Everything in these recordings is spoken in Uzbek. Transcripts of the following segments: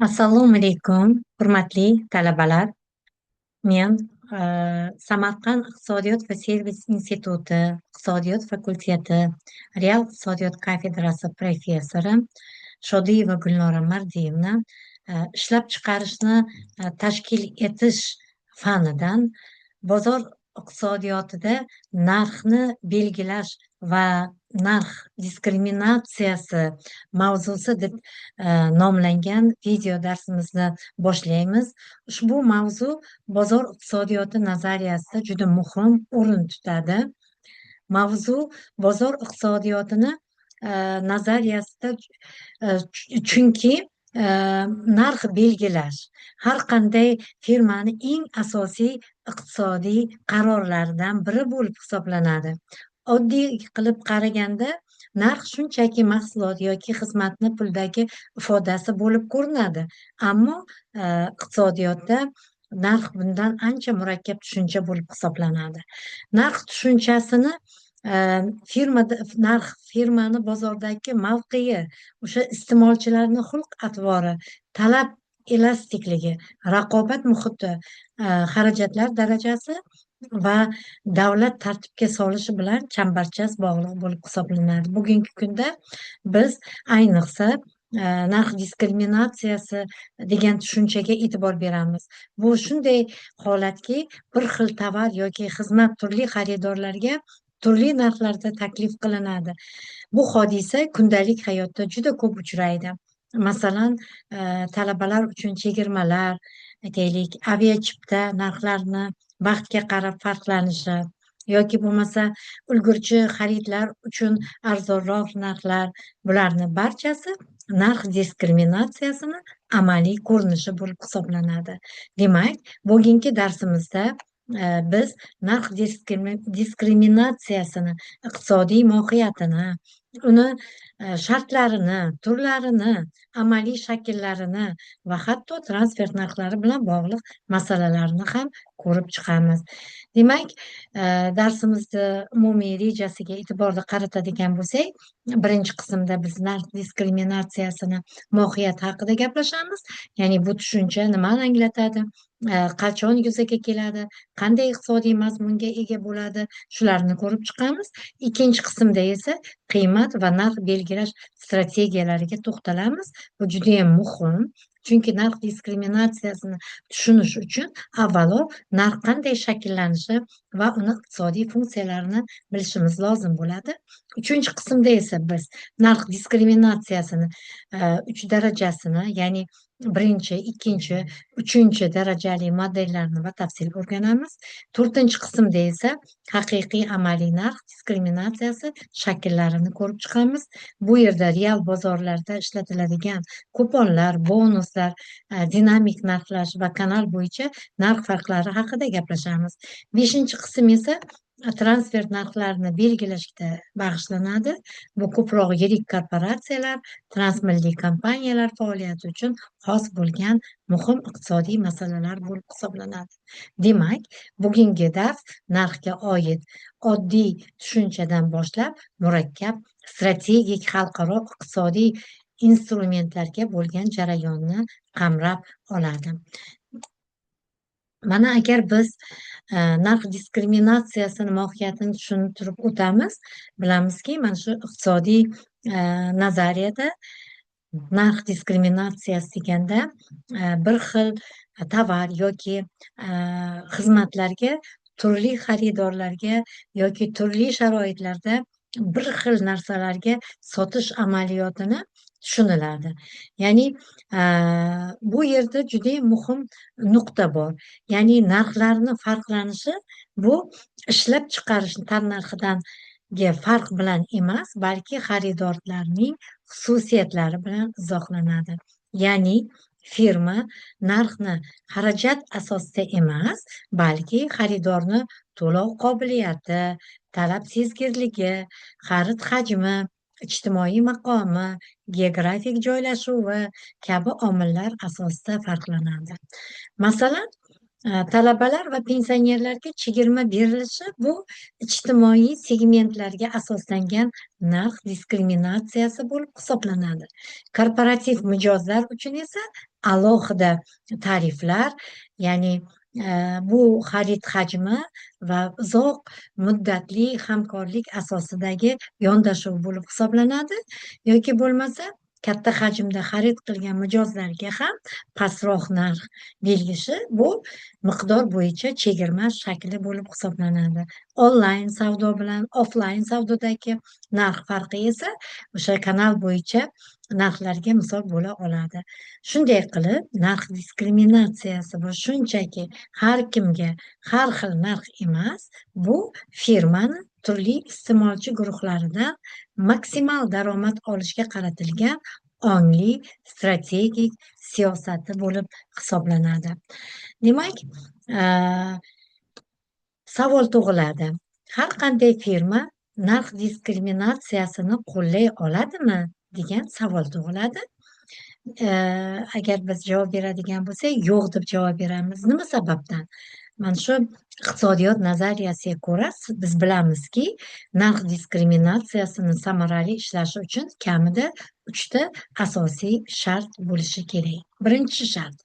Assalomu alaykum, hurmatli talabalar. Men Samarqand iqtisodiyot va servis instituti iqtisodiyot fakulteti real iqtisodiyot kafedrasi professori Shodiyeva Gulnora Mardiyevna ishlab chiqarishni tashkil etish fanidan bozor iqtisodiyotida narxni belgilash va narx diskriminatsiyasi mavzusi deb nomlangan video darsimizni boshlaymiz. Ushbu mavzu bozor iqtisodiyoti nazariyasida juda muhim o'rin tutadi. Mavzu bozor iqtisodiyotini nazariyasida chunki narx belgilash har qanday firmani eng asosiy iqtisodiy qarorlaridan biri bo'lib hisoblanadi. Oddiy qilib qaraganda, narx shunchaki mahsulot yoki xizmatni puldagi ifodasi bo'lib ko'rinadi. Ammo iqtisodiyotda narx bundan ancha murakkab tushuncha bo'lib hisoblanadi. Narx tushunchasini firmada narx firmani bozordagi mavqei, o'sha iste'molchilarni xulq-atvori, talab elastikligi, raqobat muhiti, xarajatlar darajasi va davlat tartibga solishi bilan chambarchas bog'liq bo'lib hisoblanadi. Bugungi kunda biz ayniqsa narx diskriminatsiyasi degan tushunchaga e'tibor beramiz. Bu shunday holatki, bir xil tovar yoki xizmat turli xaridorlarga turli narxlarda taklif qilinadi. Bu hodisa kundalik hayotda juda ko'p uchraydi. Masalan, talabalar uchun chegirmalar, aytaylik, aviachipta narxlarini vaqtga qarab farqlanishi yoki bo'lmasa ulgurji xaridlar uchun arzonroq narxlar, bularni barchasi narx diskriminatsiyasini amaliy ko'rinishi bo'lib hisoblanadi. Demak, bugungi darsimizda biz narx diskriminatsiyasini iqtisodiy mohiyatini, uni shartlarini, turlarini, amaliy shakllarini va hatto transfer narxlari bilan bog'liq masalalarni ham ko'rib chiqamiz. Demak, darsimizni umumiy rejasiga e'tiborni qaratadigan bo'lsak, birinchi qismda biz narx diskriminatsiyasini mohiyati haqida gaplashamiz. Ya'ni bu tushuncha nimani anglatadi, qachon yuzaga keladi, qanday iqtisodiy mazmunga ega bo'ladi, shularni ko'rib chiqamiz. Ikkinchi qismda esa qiymat va narx belgilash strategiyalariga to'xtalamiz. Bu juda ham muhim, chunki narx diskriminatsiyasini tushunish uchun avvalo narx qanday shakllanishi va uni iqtisodiy funksiyalarini bilishimiz lozim bo'ladi. Uchinchi qismda esa biz narx diskriminatsiyasini uch darajasini, ya'ni birinchi, ikkinchi, uchinchi darajali modellarni batafsil o'rganamiz. To'rtinchi qismda esa haqiqiy amaliy narx diskriminatsiyasi shakllarini ko'rib chiqamiz. Bu yerda real bozorlarda ishlatiladigan kuponlar, bonuslar, dinamik narxlash va kanal bo'yicha narx farqlari haqida gaplashamiz. Beshinchi qism esa transfer narxlarini belgilashga bag'ishlanadi. Bu ko'proq yirik korporatsiyalar, transmilliy kompaniyalar faoliyati uchun xos bo'lgan muhim iqtisodiy masalalar bo'lib hisoblanadi. Demak, bugungi dars narxga oid oddiy tushunchadan boshlab murakkab strategik xalqaro iqtisodiy instrumentlarga bo'lgan jarayonni qamrab oladi. Mana agar biz narx diskriminatsiyasini mohiyatini tushuntirib o'tamiz, bilamizki, mana shu iqtisodiy nazariyada narx diskriminatsiyasi deganda bir xil tovar yoki xizmatlarga turli xaridorlarga yoki turli sharoitlarda bir xil narsalarga sotish amaliyotini tushuniladi. Ya'ni bu yerda juda muhim nuqta bor. Ya'ni narxlarni farqlanishi bu ishlab chiqarish tannarxidan farq bilan emas, balki xaridorlarning xususiyatlari bilan izohlanadi. Ya'ni firma narxni xarajat asosida emas, balki xaridorni to'lov qobiliyati, talab sezgirligi, xarid hajmi, ijtimoiy maqomi, geografik joylashuvi kabi omillar asosida farqlanadi. Masalan, talabalar va pensionerlarga chegirma berilishi bu ijtimoiy segmentlarga asoslangan narx diskriminatsiyasi bo'lib hisoblanadi. Korporativ mijozlar uchun esa Alohida tariflar, ya'ni bu xarid hajmi va uzoq muddatli hamkorlik asosidagi yondashuv bo'lib hisoblanadi, yoki bo'lmasa katta hajmda xarid qilgan mijozlarga ham pastroq narx belgisi bu miqdor bo'yicha chegirma shakli bo'lib hisoblanadi. Onlayn savdo bilan offlayn savdodagi narx farqi esa o'sha kanal bo'yicha narxlarga misol bo'la oladi. Shunday qilib, narx diskriminatsiyasi bu shunchaki har kimga har xil narx emas, bu firmani turli iste'molchi guruhlaridan maksimal daromad olishga qaratilgan ongli strategik siyosati bo'lib hisoblanadi. Demak, savol tug'iladi. Har qanday firma narx diskriminatsiyasini qo'llay oladimi degan savol tug'iladi. Agar biz javob beradigan bo'lsak, yo'q deb javob beramiz. Nima sababdan? Mana shu iqtisodiyot nazariyasiga ko'ra biz bilamizki, narx diskriminatsiyasini samarali ishlashi uchun kamida 3 ta asosiy shart bo'lishi kerak. Birinchi shart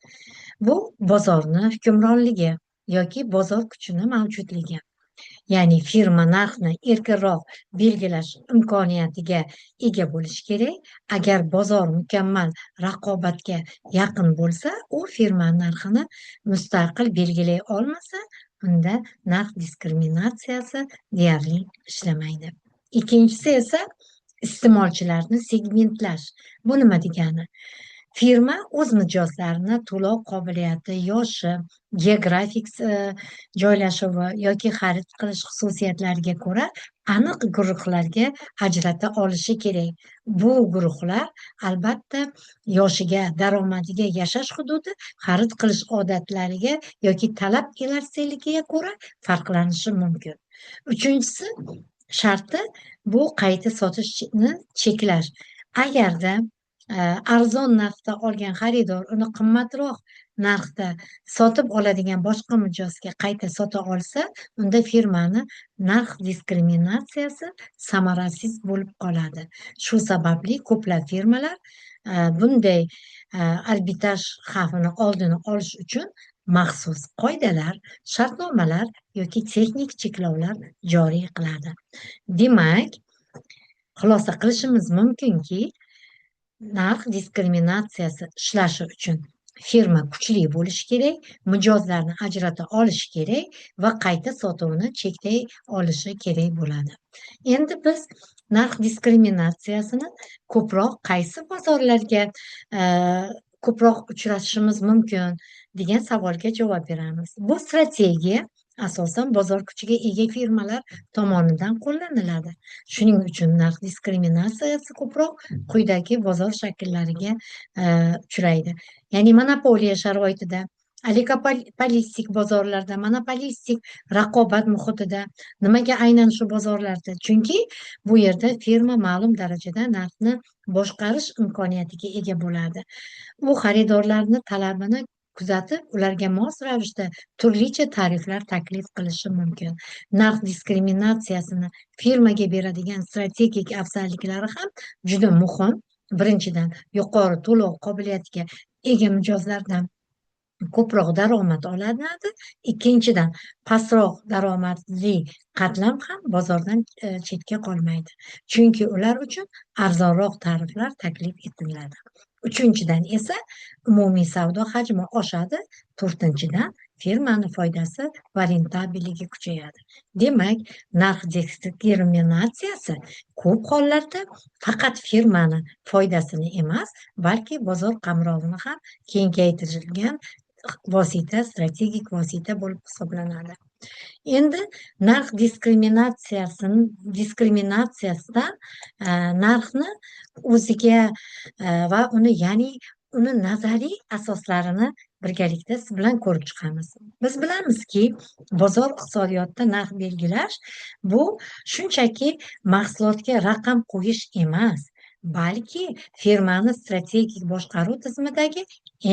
bu bozorni hukmronligi yoki bozor kuchini mavjudligi. Ya'ni firma narxni erkinroq belgilash imkoniyatiga ega bo'lishi kerak. Agar bozor mukammal raqobatga yaqin bo'lsa, u firma narxini mustaqil belgilay olmasa, unda narx diskriminatsiyasi deyarli ishlamaydi. Ikkinchisi esa iste'molchilarni segmentlash. Bu nima degani? Firma o'z mijozlarini to'lov qobiliyati, yoshi, geografik joylashuvi yoki xarid qilish xususiyatlariga ko'ra aniq guruhlarga ajrata olishi kerak. Bu guruhlar albatta yoshiga, daromadiga, yashash hududi, xarid qilish odatlariga yoki talab elastikligiga ko'ra farqlanishi mumkin. Uchinchisi sharti bu qayta sotishni cheklash. Agarda arzon narxda olgan xaridor uni qimmatroq narxda sotib oladigan boshqa mijozga qayta sota olsa, unda firmani narx diskriminatsiyasi samarasiz bo'lib qoladi. Shu sababli ko'plab firmalar bunday arbitraj xavfini oldini olish uchun maxsus qoidalar, shartnomalar yoki texnik cheklovlar joriy qiladi. Demak, xulosa qilishimiz mumkinki, narx diskriminatsiyasi ishlashi uchun firma kuchli bo'lishi kerak, mijozlarni ajrata olishi kerak va qayta sotuvni cheklay olishi kerak bo'ladi. Endi biz narx diskriminatsiyasini ko'proq qaysi bozorlarga ko'proq uchratishimiz mumkin degan savolga javob beramiz. Bu strategiya asosan bozor kuchiga ega firmalar tomonidan qo'llaniladi. Shuning uchun narx diskriminatsiyasi ko'proq quyidagi bozor shakllariga uchraydi. Ya'ni monopoliya sharoitida, oligopolistik bozorlarda, monopolistik raqobat muhitida. Nimaga aynan shu bozorlarda? Chunki bu yerda firma ma'lum darajada narxni boshqarish imkoniyatiga ega bo'ladi. U xaridorlarni talabini kuzatib, ularga mos ravishda turlicha tariflar taklif qilishi mumkin. Narx diskriminatsiyasini firmaga beradigan strategik afzalliklari ham juda muhim. Birinchidan, yuqori to'lov qobiliyatiga ega mijozlardan ko'proq daromad olinadi. Ikkinchidan, pastroq daromadli qatlam ham bozordan chetga qolmaydi. Chunki ular uchun arzonroq tariflar taklif etiladi. Uchinchidan esa umumiy savdo hajmi oshadi. To'rtinchidan, firmani foydasi va rentabelligi kuchayadi. Demak, narx diskriminatsiyasi ko'p hollarda faqat firmani foydasini emas, balki bozor qamrovini ham kengaytirilgan vosita, strategik vosita bo'lib hisoblanadi. Endi narx diskriminatsiyasidan narxni o'ziga va uni, ya'ni uni nazariy asoslarini birgalikda siz bilan ko'rib chiqamiz. Biz bilamizki, bozor iqtisodiyotida narx belgilash bu shunchaki mahsulotga raqam qo'yish emas, balki firmani strategik boshqaruv tizimidagi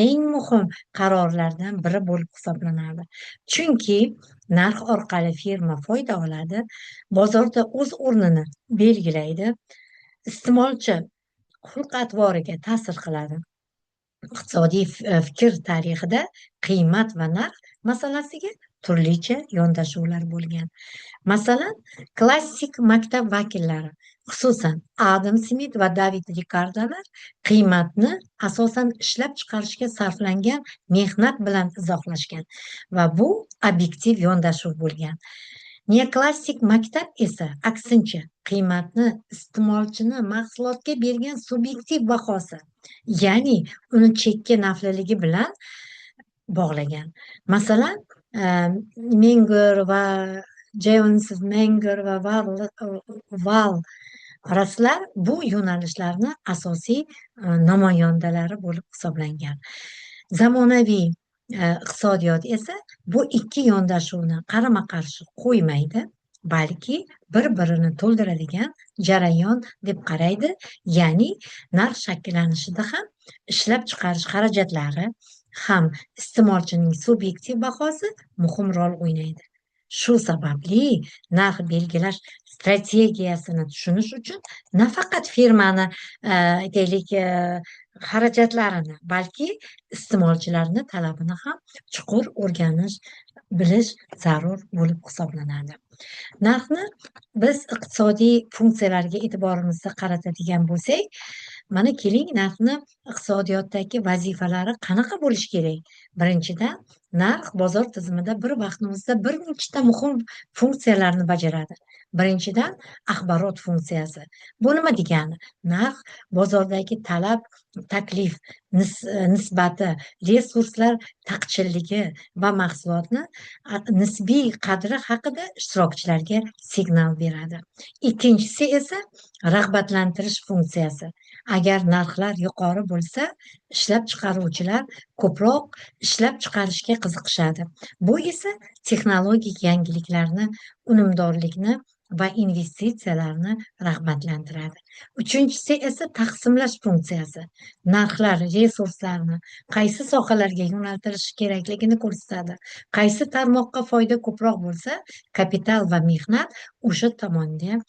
eng muhim qarorlardan biri bo'lib hisoblanadi. Chunki narx orqali firma foyda oladi, bozorda o'z o'rnini belgilaydi, iste'molchi xulq-atvoriga ta'sir qiladi. Iqtisodiy fikr tarixida qiymat va narx masalasiga turlicha yondashuvlar bo'lgan. Masalan, klassik maktab vakillari, xususan Adam Smit va David Rikardolar qiymatni asosan ishlab chiqarishga sarflangan mehnat bilan izohlashgan va bu obyektiv yondashuv bo'lgan. Neoklassik maktab esa aksincha qiymatni iste'molchini mahsulotga bergan subyektiv bahosi, ya'ni uni chekka nafliligi bilan bog'lagan. Masalan, Menger va Jevons, Menger va Walraslar bu yo'nalishlarni asosiy namoyandalari bo'lib hisoblangan. Zamonaviy iqtisodiyot esa bu ikki yondashuvni qarama-qarshi qo'ymaydi, balki bir-birini to'ldiradigan jarayon deb qaraydi. Ya'ni narx shakllanishida ham ishlab chiqarish xarajatlari ham iste'molchining subyektiv bahosi muhim rol o'ynaydi. Shu sababli narx belgilash strategiyasini tushunish uchun nafaqat firmani aytaylik xarajatlarini, balki iste'molchilarni talabini ham chuqur o'rganish, bilish zarur bo'lib hisoblanadi. Narxni biz iqtisodiy funksiyalarga e'tiborimizni qaratadigan bo'lsak, mana keling, narxni iqtisodiyotdagi vazifalari qanaqa bo'lishi kerak? Birinchidan, narx bozor tizimida bir vaqtning o'zida bir nechta muhim funksiyalarni bajaradi. Birinchidan, axborot funksiyasi. Bu nima degani? Narx bozordagi talab taklif nisbati, resurslar taqchilligi va mahsulotni nisbiy qadri haqida ishtirokchilarga signal beradi. Ikkinchisi esa rag'batlantirish funksiyasi. Agar narxlar yuqori bo'lsa, ishlab chiqaruvchilar ko'proq ishlab chiqarishga qiziqishadi. Bu esa texnologik yangiliklarni, unumdorlikni va investitsiyalarni rag'batlantiradi. Uchinchisi esa taqsimlash funksiyasi. Narxlar resurslarni qaysi sohalarga yo'naltirish kerakligini ko'rsatadi. Qaysi tarmoqqa foyda ko'proq bo'lsa, kapital va mehnat o'sha tomonga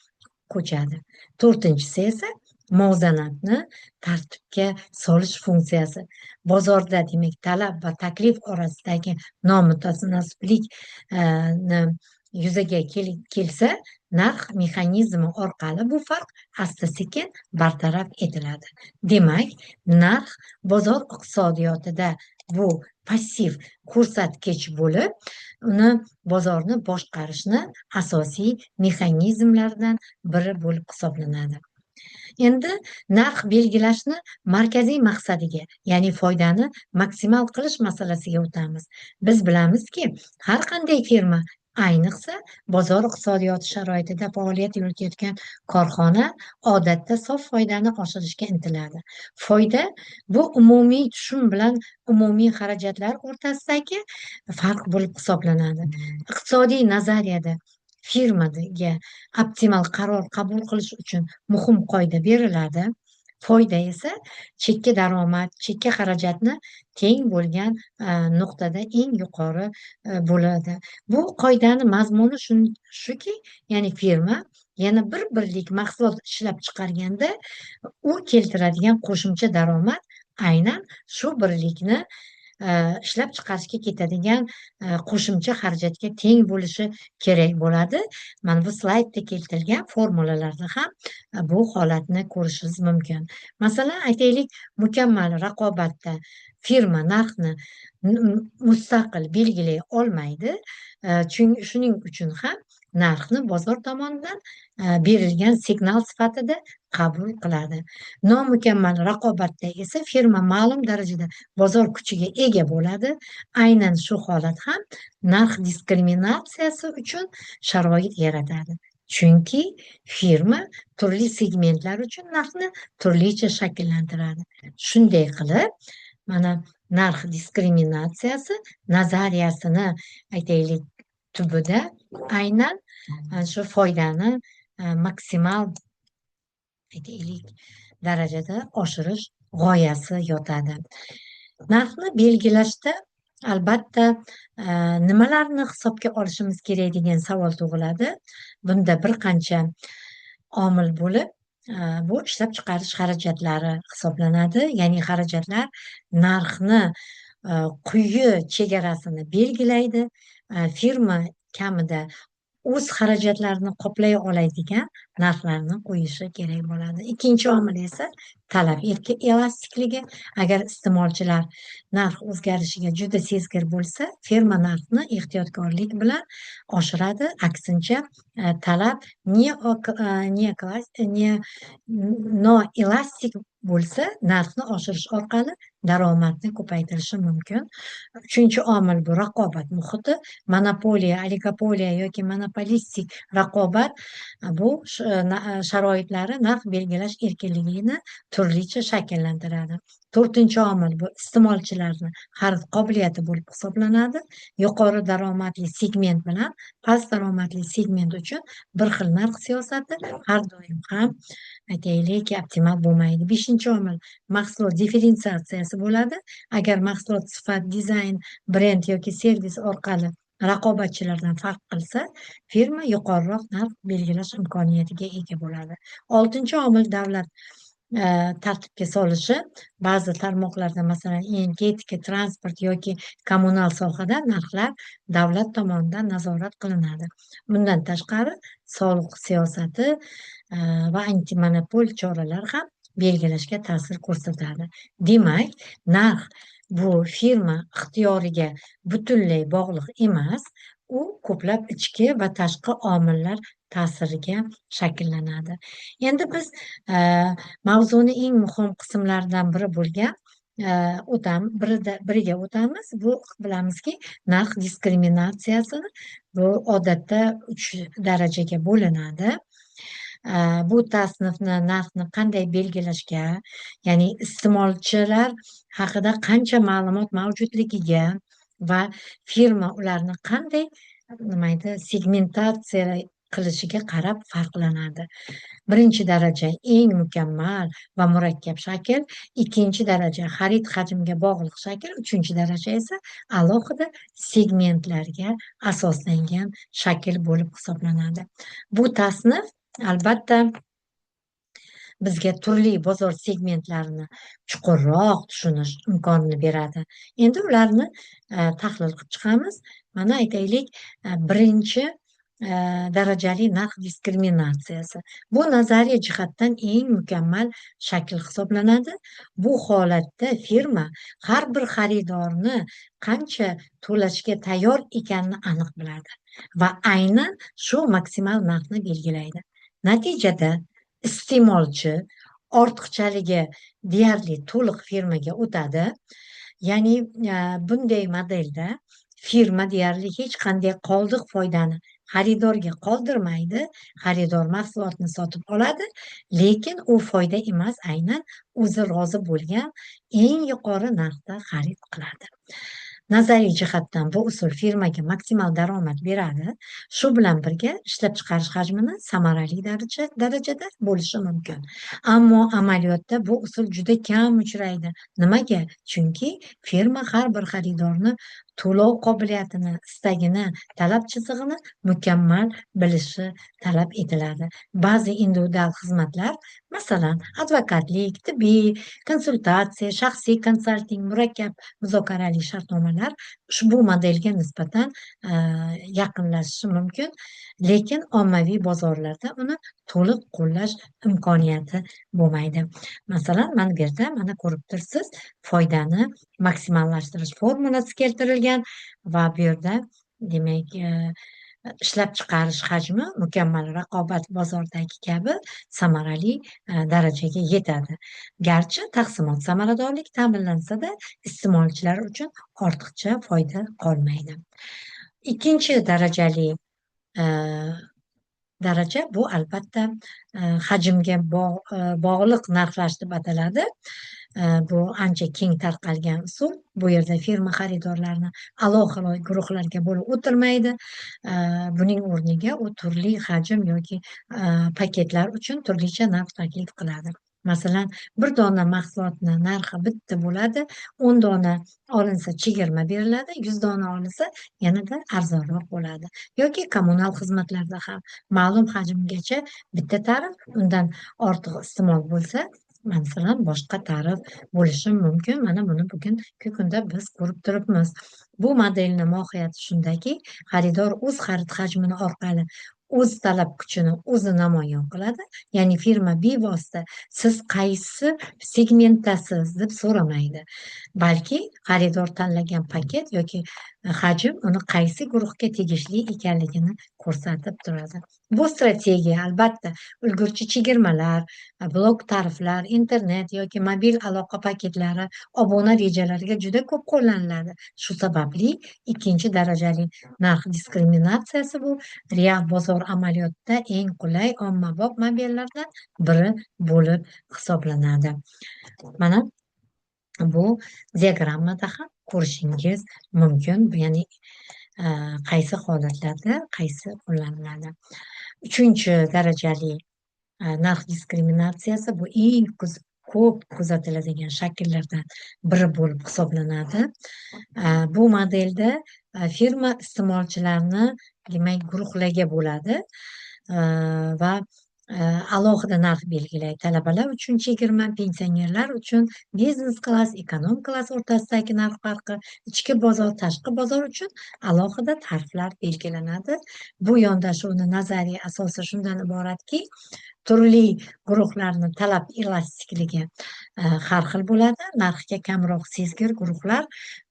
ko'chadi. To'rtinchisi esa muvozanatni tartibga solish funksiyasi. Bozorda, demak, talab va taklif orasidagi nomutanosiblik yuzaga kelsa, narx mexanizmi orqali bu farq asta-sekin bartaraf etiladi. Demak, narx bozor iqtisodiyotida bu passiv ko'rsatkich bo'lib, uni bozorni boshqarishni asosiy mexanizmlaridan biri bo'lib hisoblanadi. Endi narx belgilashni markaziy maqsadiga, ya'ni foydani maksimal qilish masalasiga o'tamiz. Biz bilamizki, har qanday firma, ayniqsa bozor iqtisodiyoti sharoitida faoliyat yuritayotgan korxona odatda sof foydani oshirishga intiladi. Foyda bu umumiy tushum bilan umumiy xarajatlar o'rtasidagi farq bo'lib hisoblanadi. Iqtisodiy nazariyada firmaga optimal qaror qabul qilish uchun muhim qoida beriladi. Foyda esa chekka daromad, chekka xarajatni teng bo'lgan nuqtada eng yuqori bo'ladi. Bu qoidani mazmuni shuki, ya'ni firma yana bir birlik mahsulot ishlab chiqarganda u keltiradigan qo'shimcha daromad aynan shu birlikni ishlab chiqarishga ketadigan qo'shimcha xarajatga teng bo'lishi kerak bo'ladi. Mana bu slaydda keltirilgan formulalarda ham bu holatni ko'rishingiz mumkin. Masalan, aytaylik, mukammal raqobatda firma narxni mustaqil belgilay olmaydi. Chunki shuning uchun ham narxni bozor tomonidan berilgan signal sifatida qabul qiladi. Nomukammal raqobatda esa firma ma'lum darajada bozor kuchiga ega bo'ladi. Aynan shu holat ham narx diskriminatsiyasi uchun sharoit yaratadi. Chunki firma turli segmentlar uchun narxni turlicha shakllantiradi. Shunday qilib, mana narx diskriminatsiyasi nazariyasini aytaylik tubida aynan shu foydani maksimal aytaylik darajada oshirish g'oyasi yotadi. Narxni belgilashda albatta nimalarni hisobga olishimiz kerak degan savol tug'iladi. Bunda bir qancha omil bo'lib, bu ishlab chiqarish xarajatlari hisoblanadi. Ya'ni xarajatlar narxni quyi chegarasini belgilaydi. Firma kamida o'z xarajatlarini qoplay oladigan narxlarni qo'yishi kerak bo'ladi. Ikkinchi omil esa talab elastikligi. Agar iste'molchilar narx o'zgarishiga juda sezgir bo'lsa, firma narxni ehtiyotkorlik bilan oshiradi. Aksincha, talab noelastik bo'lsa, narxni oshirish orqali daromadni ko'paytirishi mumkin. Uchinchi omil bu raqobat muhiti. Monopoliya, oligopoliya yoki monopolistik raqobat bu sharoitlari narx belgilash erkinligini turlicha shakllantiradi. To'rtinchi omil bu iste'molchilarni xarid qobiliyati bo'lib hisoblanadi. Yuqori daromadli segment bilan past daromadli segment uchun bir xil narx siyosati har doim ham, aytaylik, optimal bo'lmaydi. Beshinchi omil mahsulot differensiatsiyasi bo'ladi. Agar mahsulot sifat, dizayn, brend yoki servis orqali raqobatchilardan farq qilsa, firma yuqoriroq narx belgilash imkoniyatiga ega bo'ladi. Oltinchi omil davlat tartibga solishi. Ba'zi tarmoqlarda, masalan, energetika, transport yoki kommunal sohada narxlar davlat tomonidan nazorat qilinadi. Bundan tashqari, soliq siyosati va antimonopol choralar ham belgilashga ta'sir ko'rsatadi. Demak, narx bu firma ixtiyoriga butunlay bog'liq emas, u ko'plab ichki va tashqi omillar ta'siriga shakllanadi. Endi biz mavzuni eng muhim qismlaridan biri bo'lgan biriga o'tamiz. Bu bilamizki, narx diskriminatsiyasini bu odatda 3 darajaga bo'linadi. Bu tasnifni narxni qanday belgilashga, ya'ni iste'molchilar haqida qancha ma'lumot mavjudligiga va firma ularni qanday nima edi segmentatsiya qilishiga qarab farqlanadi. Birinchi daraja eng mukammal va murakkab shakl, ikkinchi daraja xarid hajmiga bog'liq shakl, uchinchi daraja esa alohida segmentlarga asoslangan shakl bo'lib hisoblanadi. Bu tasnif albatta bizga turli bozor segmentlarini chuqurroq tushunish imkonini beradi. Endi ularni tahlil qilib chiqamiz. Mana aytaylik, birinchi darajali narx diskriminatsiyasi. Bu nazariya jihatdan eng mukammal shakl hisoblanadi. Bu holatda firma har bir xaridorni qancha to'lashga tayyor ekanini aniq biladi va aynan shu maksimal narxni belgilaydi. Natijada iste'molchi ortiqchaligi deyarli to'liq firmaga o'tadi. Ya'ni bunday modelda firma deyarli hech qanday qoldiq foydani xaridorga qoldirmaydi. Xaridor mahsulotni sotib oladi, lekin u foyda emas, aynan o'zi rozi bo'lgan eng yuqori narxda xarid qiladi. Nazariy jihatdan bu usul firmaga maksimal daromad beradi. Shu bilan birga ishlab chiqarish hajmini samarali darajada bo'lishi mumkin. Ammo amaliyotda bu usul juda kam uchraydi. Nimaga? Chunki firma har bir xaridorni to'lov qobiliyatini, istagini, talab chizig'ini mukammal bilishi talab etiladi. Ba'zi individual xizmatlar, masalan, advokatlik, tibbiy konsultatsiya, shaxsiy konsalting, murakkab muzokarali shartnomalar ushbu modelga nisbatan yaqinlashishi mumkin, lekin ommaviy bozorlarda uni to'liq qo'llash imkoniyati bo'lmaydi. Masalan, mana bu yerda mana ko'rib turibsiz, foydani maksimallashtirish formulasi keltirilgan va bu yerda demak ishlab chiqarish hajmi mukammal raqobat bozoridagi kabi samarali darajaga yetadi. Garchi taqsimot samaradorlik ta'minlansa-da, iste'molchilar uchun ortiqcha foyda qolmaydi. Ikkinchi darajali daraja bu albatta hajmga bog'liq narxlash deb ataladi. Bu ancha keng tarqalgan usul. Bu yerda firma xaridorlarni alohida guruhlarga bo'lib o'tirmaydi. Buning o'rniga u turli hajm yoki paketlar uchun turlicha narx taklif qiladi. Masalan, bir dona mahsulotni narxi bitta bo'ladi, 10 dona olinsa chegirma beriladi, 100 dona olinsa yanada arzonroq bo'ladi. Yoki kommunal xizmatlarda ham ma'lum hajmgacha bitta tarif, undan ortiq iste'mol bo'lsa, masalan, boshqa tarif bo'lishi mumkin. Mana buni bugungi kunda biz ko'rib turibmiz. Bu modelni mohiyati shundaki, xaridor o'z xarid hajmini orqali o'z talab kuchini o'zi namoyon qiladi. Ya'ni firma bevosita siz qaysi segmentdasiz deb so'ramaydi, balki xaridor tanlagan paket yoki hajm uni qaysi guruhga tegishli ekanligini ko'rsatib turadi. Bu strategiya albatta ulgurji chegirmalar, blok tariflar, internet yoki mobil aloqa paketlari, obuna rejalariga juda ko'p qo'llaniladi. Shu sababli ikkinchi darajali narx diskriminatsiyasi bu real bozor amaliyotida eng qulay ommabop modellardan biri bo'lib hisoblanadi. Mana bu diagrammada ham ko'rishingiz mumkin, ya'ni qaysi holatlarda qaysi qo'llaniladi. Uchinchi darajali narx diskriminatsiyasi bu eng ko'p kuzatiladigan shakllardan biri bo'lib hisoblanadi. Bu modelda firma iste'molchilarni, demak, guruhlarga bo'ladi va alohida narx belgilaydi. Talabalar uchun chegirma, pensionerlar uchun biznes klass, ekonom klass o'rtasidagi narx farqi, ichki bozor, tashqi bozor uchun alohida tariflar belgilanadi. Bu yondashuvni nazariy asosi shundan iboratki, turli guruhlarni talab elastikligi har xil bo'ladi. Narxga kamroq sezgir guruhlar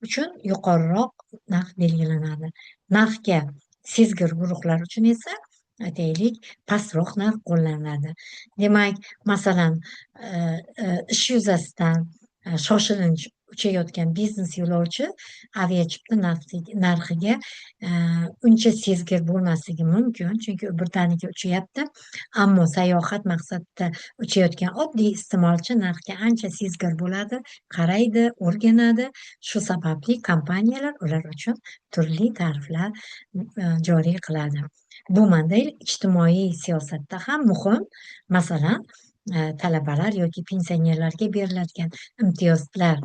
uchun yuqoriroq narx belgilanadi. Narxga sezgir guruhlar uchun esa, aytaylik, pastroq narx qo'llaniladi. Demak, masalan, ish yuzasidan shoshilinch uchayotgan biznes yo'lovchi aviachipta narxiga uncha sezgir bo'lmasligi mumkin, chunki u birdaniga uchayapti. Ammo sayohat maqsadida uchayotgan oddiy iste'molchi narxga ancha sezgir bo'ladi, qaraydi, o'rganadi. Shu sababli kompaniyalar ular uchun turli tariflar joriy qiladi. Bu model ijtimoiy siyosatda ham muhim. Masalan, talabalar yoki pensionerlarga beriladigan imtiyozlar,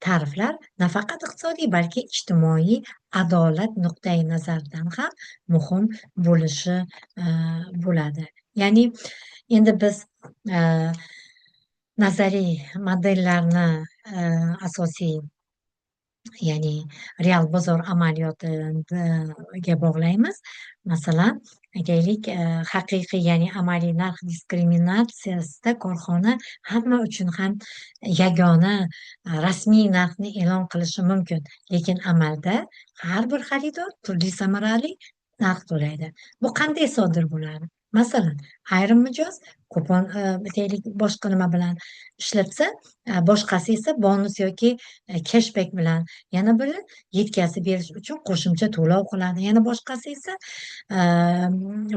tariflar nafaqat iqtisodiy, balki ijtimoiy adolat nuqtai nazaridan ham muhim bo'lishi bo'ladi. Ya'ni endi biz nazariy modellarni asosiy, ya'ni real bozor amaliyotiga bog'laymiz. Masalan, aytaylik, haqiqiy, ya'ni amaliy narx diskriminatsiyasida korxona hamma uchun ham yagona rasmiy narxni e'lon qilishi mumkin, lekin amalda har bir xaridor turli samarali narx to'laydi. Bu qanday sodir bo'ladi? Masalan, ayrim mijoz kupon, aytaylik, boshqa nima bilan ishlatsa, boshqasi esa bonus yoki keshbek bilan, yana biri yetkazib berish uchun qo'shimcha to'lov qiladi, yana boshqasi esa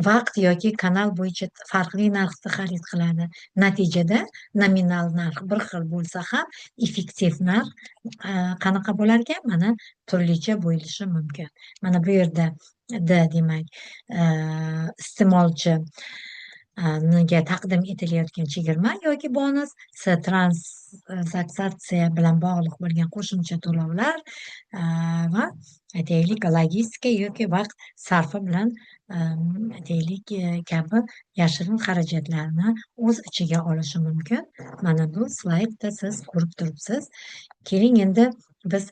vaqt yoki kanal bo'yicha farqli narxda xarid qiladi. Natijada nominal narx bir xil bo'lsa ham, effektiv narx qanaqa bo'lar ekan? Mana turlicha bo'lishi mumkin. Mana bu yerda D, demak, iste'molchi ga taqdim etilayotgan chegirma yoki bonus, S tranzaksiya bilan bog'liq bo'lgan qo'shimcha to'lovlar va, aytaylik, logistika yoki vaqt sarfi bilan, aytaylik, kabi yashirin xarajatlarni o'z ichiga olishi mumkin. Mana bu slaydda siz ko'rib turibsiz. Keling, endi biz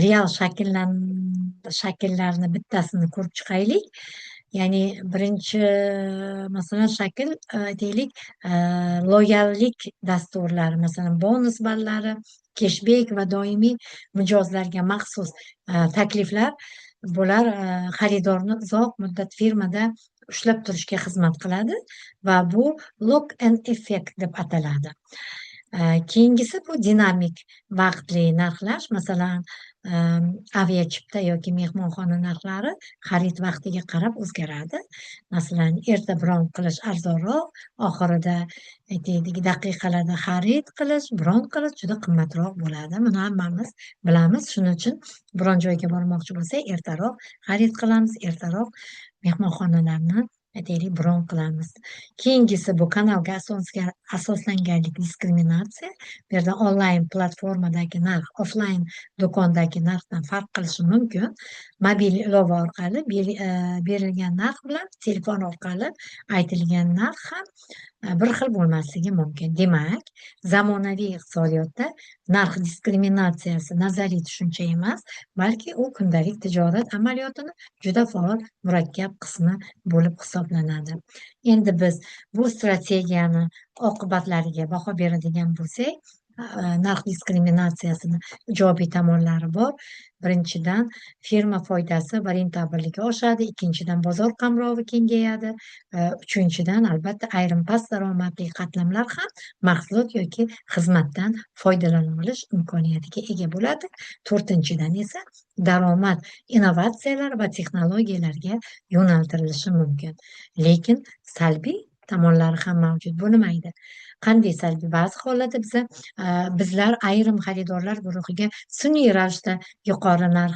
real shakllarni bittasini ko'rib chiqaylik. Ya'ni birinchi, masalan, shakl, aytaylik, loyallik dasturlari, masalan, bonus ballari, keshbek va doimiy mijozlarga maxsus takliflar. Bular xaridorni uzoq muddat firmada ushlab turishga xizmat qiladi va bu lock-in effekt deb ataladi. Keyingisi bu dinamik vaqtli narxlash. Masalan, aviachipta yoki mehmonxona narxlari xarid vaqtiga qarab o'zgaradi. Masalan, erta bron qilish arzonroq, oxirida, aytaylik, daqiqalarda xarid qilish, bron qilish juda qimmatroq bo'ladi. Buni hammamiz bilamiz. Shuning uchun biron joyga bormoqchi bo'lsak, ertaroq xarid qilamiz, ertaroq mehmonxonalarni aytaylik, bron qilamiz. Keyingisi bu kanalga asoslanganlik diskriminatsiya. Bu yerda onlayn platformadagi narx offlayn do'kondagi narxdan farq qilishi mumkin. Mobil ilova orqali berilgan narx bilan telefon orqali aytilgan narx ham bir xil bo'lmasligi mumkin. Demak, zamonaviy iqtisodiyotda narx diskriminatsiyasi nazariy tushuncha emas, balki u kundalik tijorat amaliyotini juda faol, murakkab qismi bo'lib hisoblanadi. Endi biz bu strategiyani oqibatlariga baho beradigan bo'lsak, narx diskriminatsiyasini ijobiy tomonlari bor. Birinchidan, firma foydasi va rentabelligi oshadi. Ikkinchidan, bozor qamrovi kengayadi. Uchinchidan, albatta, ayrim past daromadli qatlamlar ham mahsulot yoki xizmatdan foydalana olish imkoniyatiga ega bo'ladi. To'rtinchidan esa daromad innovatsiyalar va texnologiyalarga yo'naltirilishi mumkin. Lekin salbiy tomonlari ham mavjud. Bu nima edi? Qanday salbiy? Ba'zi hollarda bizlar ayrim xaridorlar guruhiga sun'iy ravishda yuqori narx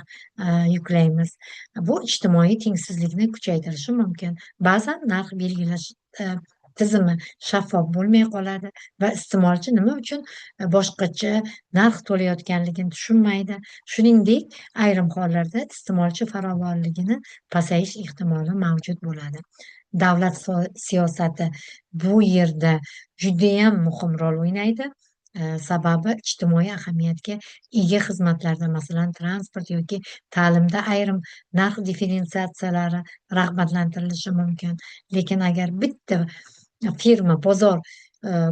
yuklaymiz. Bu ijtimoiy tengsizlikni kuchaytirishi mumkin. Ba'zan narx belgilash tizimi shaffof bo'lmay qoladi va iste'molchi nima uchun boshqacha narx to'layotganligini tushunmaydi. Shuningdek, ayrim hollarda iste'molchi farovonligini pasayish ehtimoli mavjud bo'ladi. Davlat siyosati bu yerda judayam muhim rol o'ynaydi. Sababi ijtimoiy ahamiyatga ega xizmatlarda, masalan, transport yoki ta'limda ayrim narx differensiatsiyalari rag'batlantirilishi mumkin. Lekin agar bitta firma bozor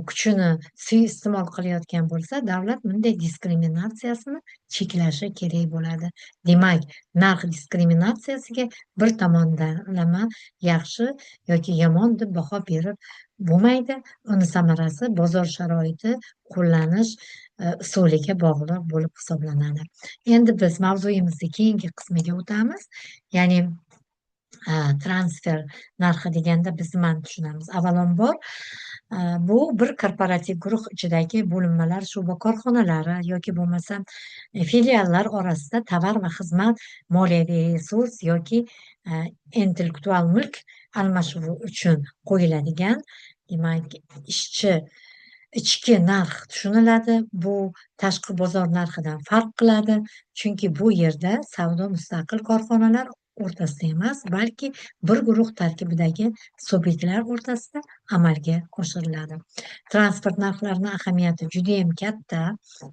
kuchini suiiste'mol qilayotgan bo'lsa, davlat bunday diskriminatsiyasini cheklashi kerak bo'ladi. Demak, narx diskriminatsiyasiga bir tomonlama yaxshi yoki yomon deb baho berib bo'lmaydi. Uni samarasi bozor sharoiti qo'llanish usuliga bog'liq bo'lib hisoblanadi. Endi biz mavzuyimizni keyingi qismiga o'tamiz. Ya'ni transfer narxi deganda biz nimani tushunamiz? Avvalambor, bu bir korporativ guruh ichidagi bo'linmalar, shu'ba korxonalari yoki bo'lmasa filiallar orasida tovar va xizmat, moliyaviy resurs yoki intellektual mulk almashuvi uchun qo'yiladigan, demak, ichki narx tushuniladi. Bu tashqi bozor narxidan farq qiladi, chunki bu yerda savdo mustaqil korxonalar o'rtasida emas, balki bir guruh tarkibidagi subyektlar o'rtasida amalga oshiriladi. Transport narxlarini ahamiyati judayam katta.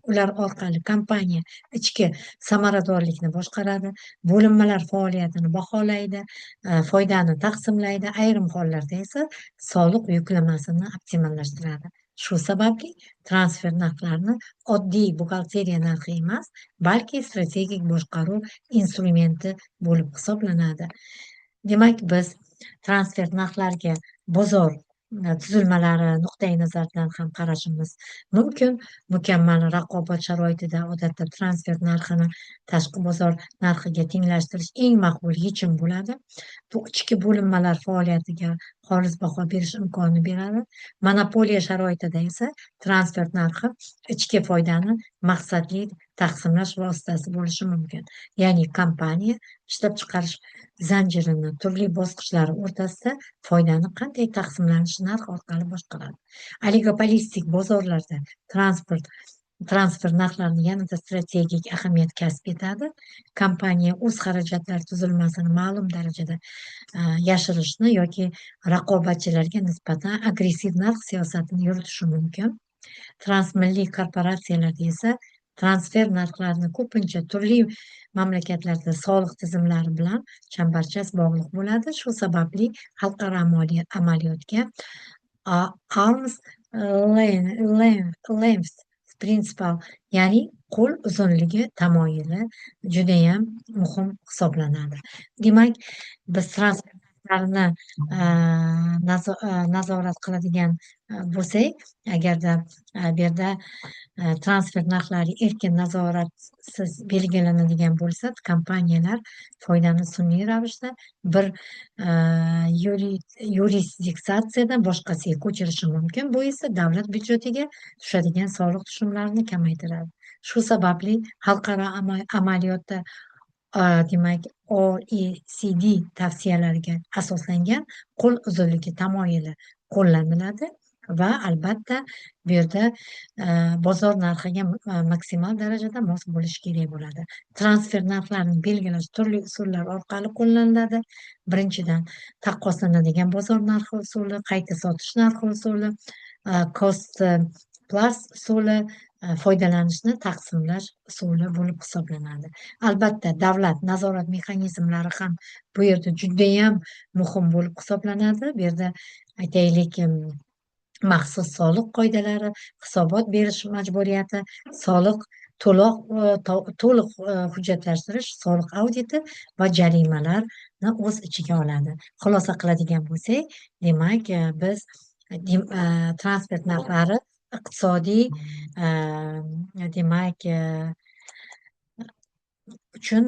Ular orqali kompaniya ichki samaradorlikni boshqaradi, bo'linmalar faoliyatini baholaydi, foydani taqsimlaydi, ayrim hollarda esa soliq yuklamasini optimallashtiradi. Shu sababli transfer narxlarini oddiy buxgalteriya narxi emas, balki strategik boshqaruv instrumenti bo'lib hisoblanadi. Demak, biz transfer narxlarga bozor tuzilmalari nuqtai nazaridan ham qarashimiz mumkin. Mukammal raqobat sharoitida odatda transfer narxini tashqi bozor narxiga tenglashtirish eng maqbul yechim bo'ladi. Bu ichki bo'linmalar faoliyatiga xolis baho berish imkonini beradi. Monopoliya sharoitida esa transfer narxi ichki foydani maqsadli taqsimlash vositasi bo'lishi mumkin. Ya'ni kompaniya ishlab chiqarish zanjirini turli bosqichlari o'rtasida foydani qanday taqsimlanishi narx orqali boshqaradi. Oligopolistik bozorlarda transfer narxlarini yanada strategik ahamiyat kasb etadi. Kompaniya o'z xarajatlar tuzilmasini ma'lum darajada yashirishni yoki raqobatchilarga nisbatan agressiv narx siyosatini yuritishi mumkin. Transmilliy korporatsiyalarda esa transfer narxlarini ko'pincha turli mamlakatlarda soliq tizimlari bilan chambarchas bog'liq bo'ladi. Shu sababli xalqaro amaliyotga arm's length principle, ya'ni qo'l uzunligi tamoyili judayam muhim hisoblanadi. Demak, biz transferlarni nazorat qiladigan bo'lsak, agarda bu yerda transfer narxlari erkin nazoratsiz belgilanadigan bo'lsa, kompaniyalar foydani sun'iy ravishda bir yurisdiksiyadan boshqasiga ko'chirishi mumkin. Bu esa davlat byudjetiga tushadigan soliq tushumlarini kamaytiradi. Shu sababli xalqaro amaliyotda, demak, OECD tavsiyalariga asoslangan qo'l uzunligi tamoyili qo'llaniladi va albatta bu yerda bozor narxiga maksimal darajada mos bo'lishi kerak bo'ladi. Transfer narxlarini belgilash turli usullar orqali qo'llaniladi. Birinchidan, taqqoslanadigan bozor narxi usuli, qayta sotish narxi usuli, cost plus usuli, foydalanishni taqsimlash usuli bo'lib hisoblanadi. Albatta, davlat nazorat mexanizmlari ham bu yerda judayam muhim bo'lib hisoblanadi. Bu yerda, aytaylik, maxsus soliq qoidalari, hisobot berish majburiyati, soliq to'liq to'liq hujjatlashtirish, soliq auditi va jarimalarni o'z ichiga oladi. Xulosa qiladigan bo'lsak, demak, biz transfer narxlari iqtisodiy, demak, uchun,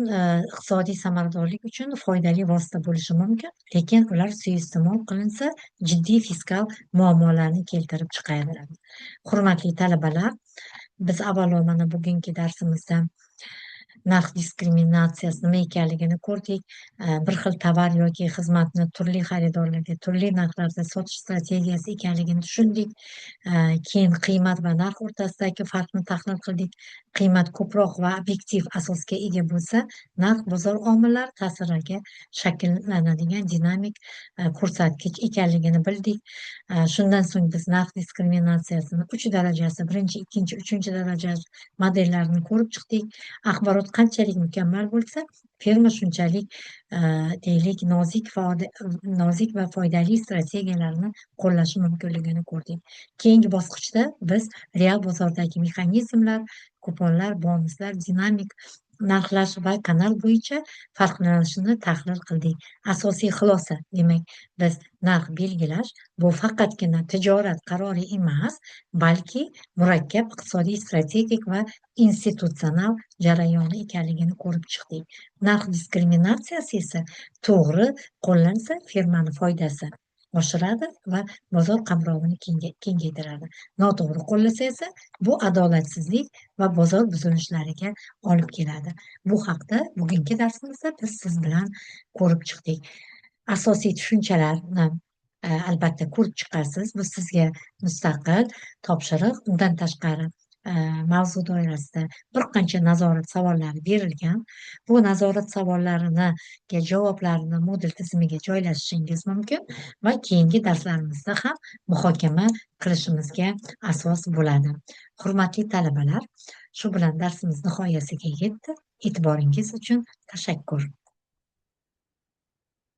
iqtisodiy samaradorlik uchun foydali vosita bo'lishi mumkin, lekin ular suiiste'mol qilinsa, jiddiy fiskal muammolarni keltirib chiqaradi. Hurmatli talabalar, biz avvalo mana bugungi darsimizda narx diskriminatsiyasi nima ekanligini ko'rdik. Bir xil tovar yoki xizmatni turli xaridorlarga turli narxlarda sotish strategiyasi ekanligini tushundik. Keyin qiymat va narx o'rtasidagi farqni tahlil qildik. Qiymat ko'proq va obyektiv asosga ega bo'lsa, narx bozor omillari ta'siriga shakllanadigan dinamik ko'rsatkich ekanligini bildik. Shundan so'ng biz narx diskriminatsiyasini uch darajasi, birinchi, ikkinchi, uchinchi daraja modellarini ko'rib chiqdik. Axborot qanchalik mukammal bo'lsa, firma shunchalik, deylik, nozik va foydali strategiyalarni qo'llashi mumkinligini ko'rdik. Keyingi bosqichda biz real bozordagi mexanizmlar, kuponlar, bonuslar, dinamik narxlash va kanal bo'yicha farqlanishini tahlil qildik. Asosiy xulosa, demak, biz narx belgilash bu faqatgina tijorat qarori emas, balki murakkab iqtisodiy, strategik va institutsional jarayoni ekanligini ko'rib chiqdik. Narx diskriminatsiyasi esa to'g'ri qo'llansa, firmani foydasi oshiradi va bozor qamrovini kengaytiradi. Noto'g'ri qo'llasa esa bu adolatsizlik va bozor buzilishlariga olib keladi. Bu haqda bugungi darsimizda biz siz bilan ko'rib chiqdik. Asosiy tushunchalarni albatta ko'rib chiqasiz. Bu sizga mustaqil topshiriq. Undan tashqari, mavzu doirasida bir qancha nazorat savollari berilgan. Bu nazorat savollarini javoblarini Moodle tizimiga joylashishingiz mumkin va keyingi darslarimizda ham muhokama qilishimizga asos bo'ladi. Hurmatli talabalar, shu bilan darsimiz nihoyasiga yetdi. E'tiboringiz uchun tashakkur.